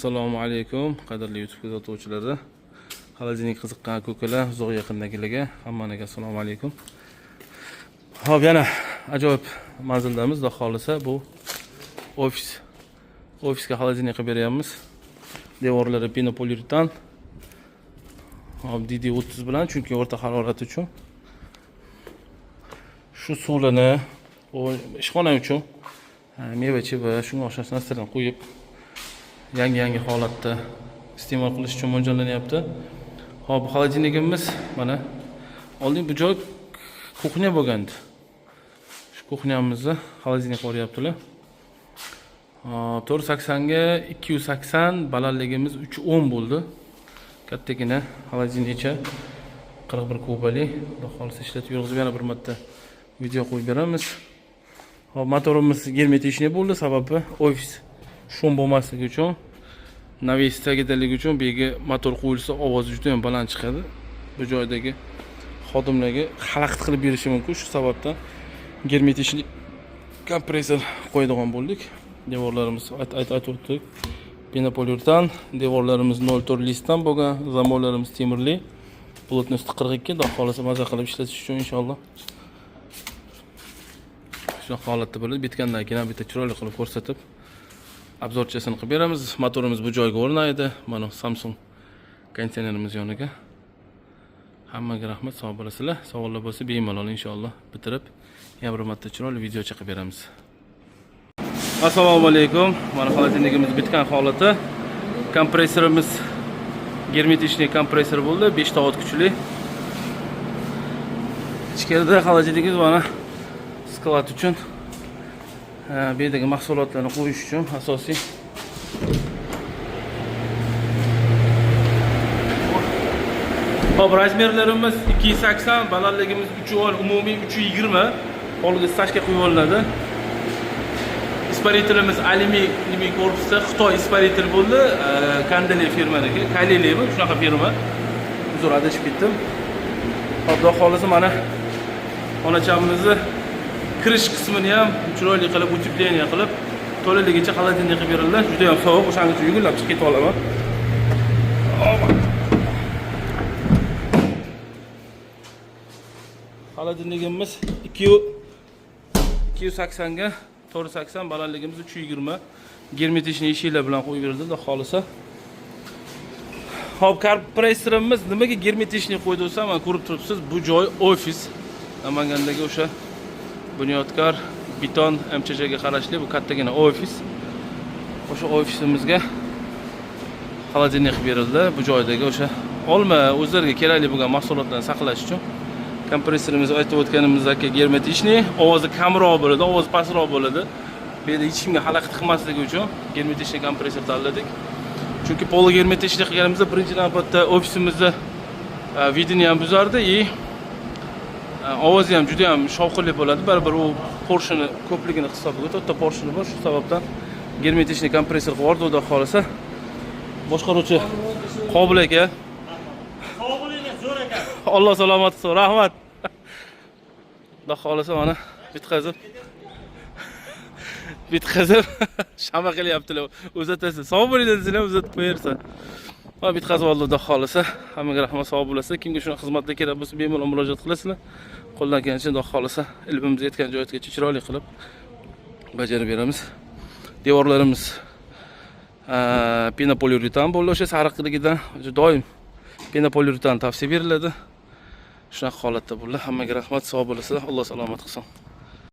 Assalomu alaykum, qadrli YouTube kuzatuvchilari. Холодильник qiziqqan aka-ukalar, uzoq yaqindagilarga hammaniga assalomu alaykum. Xo'p, yana ajoyib manzildamiz. Xudo xohlasa, bu ofis. Ofisga холодильник qilib beryapmiz. Devorlari пенополиуретан. Hop, DD30 bilan, chunki o'rta harorat uchun. Shu suvlarni u ishxona uchun meva-cheva, shunga o'xshash narsalarni qo'yib, yangi yangi holatda iste'mol qilish uchun mo'ljallanyapti. Hop, холодильник imiz mana oldin bu joy кухня bo'lgandi. Shu кухня mizni холодильник qo'yaptilar. Hop, 480 ga 280, balandligimiz 310 bo'ldi. Kattagina холодильник cha, 41 kubali. Xudo xohlasa, ishlatib yurg'izib, yana bir marta video qo'yib beramiz. Hop, motorimiz герметичный bo'ldi, sababi ofis шум bo'lmasligi uchun, навес tagidaligi uchun bu yerga motor qo'yilsa, ovozi juda ham baland chiqadi. Bu joydagi xodimlarga xalaqit qilib berishi mumkin. Shu sababdan герметичный kompressor qo'yadigan bo'ldik. Devorlarimiz aytib o'tdik. Пенополиуретан, devorlarimiz 0,4 лист dan bo'lgan, zamollarimiz temirli. Плотность 42, xudo xohlasa, maza qilib ishlatish uchun inshaalloh. Shunaqa holatda bo'ladi. Bitgandan keyin ham bitta chiroyli qilib ko'rsatib, обзор chasini qilib beramiz. Motorimiz bu joyga o'rnaydi. Mana Samsung konditsionerimiz yoniga. Hammaga rahmat, sog' bo'lasizlar. Savollar bo'lsa, bemalol, inshaalloh bitirib, yana bir marta chiroyli videocha qilib beramiz. Assalomu alaykum. Mana холодильник imiz bitgan holati. Kompressorimiz герметичный kompressor bo'ldi, 5 ta ot kuchli. Ichkarida холодильник imiz mana склад uchun, bu yerdagi mahsulotlarni qo'yish uchun asosiy. Hop, размер larimiz 280, balandligimiz 310, umumiy 320. Polga стяжка qo'yib olinadi. Испаритель imiz alyuminiy korpusda Xitoy испаритель bo'ldi. Kandeli firmaniki, Kalilimi, shunaqa firma. Uzr, adashib ketdim. Hop, xudo xohlasa, mana xonachamizni kirish qismini ham chiroyli qilib, утепление qilib, to'laligicha холодильник qilib berildi. Juda ham sovuq, o'shaning uchun yugurlab chiqib ketib olaman. Hop. Холодильник imiz 280 ga 480, balandligimiz 320. Герметичный eshiklar bilan qo'yib berildi, xudo xohlasa. Hop, kompressorimiz nimaga герметичный qo'ydi desam, mana ko'rib turibsiz, bu joy ofis. Namangandagi o'sha Bunyodkor beton MCHga qarashli bu kattagina ofis. O'sha ofisimizga холодильник qilib berildi. Bu joydagi o'sha olma, o'zlariga kerakli bo'lgan mahsulotlarni saqlash uchun. Kompressorimiz, aytib o'tganimizdek, герметичный, ovozi kamroq bo'ladi, ovozi pastroq bo'ladi. Bu yerda hech kimga xalaqit qilmasligi uchun герметичный kompressor tanladik. Chunki полугерметичный qilganimizda birinchi navbatda ofisimizni вид ini ham buzardi и ovozi ham juda ham shovqinli bo'ladi. Baribir u поршень i ko'pligini hisobiga to'rtta поршень i bor. Shu sababdan герметичный kompressor qilib yubordi, xudo xohlasa. Boshqaruvchi Qobil aka. Qobil zo'r ekan. Alloh salomat qilsin, rahmat. Xudo xohlasa, mana bitqazib bitqazib shama qilyaptilar. Uzatasiz. Sog' bo'ling desanglar, uzatib qo'yarsan. Va bitqazib oldi, xudo xohlasa. Hammaga rahmat, sog' bo'lasizlar. Kimga shunaqa xizmatlar kerak bo'lsa, bemalol murojaat qilasizlar. Qo'ldan kelgancha, xudo xohlasa, ilmimiz yetgan joygacha chiroyli qilib bajarib beramiz. Devorlarimiz пенополиуретан bo'ldi, o'sha sariqligidan. O'sha doim пенополиуретан tavsiya beriladi. Shunaqa holatda bo'ldi. Hammaga rahmat, sog' bo'lasizlar. Alloh salomat qilsin.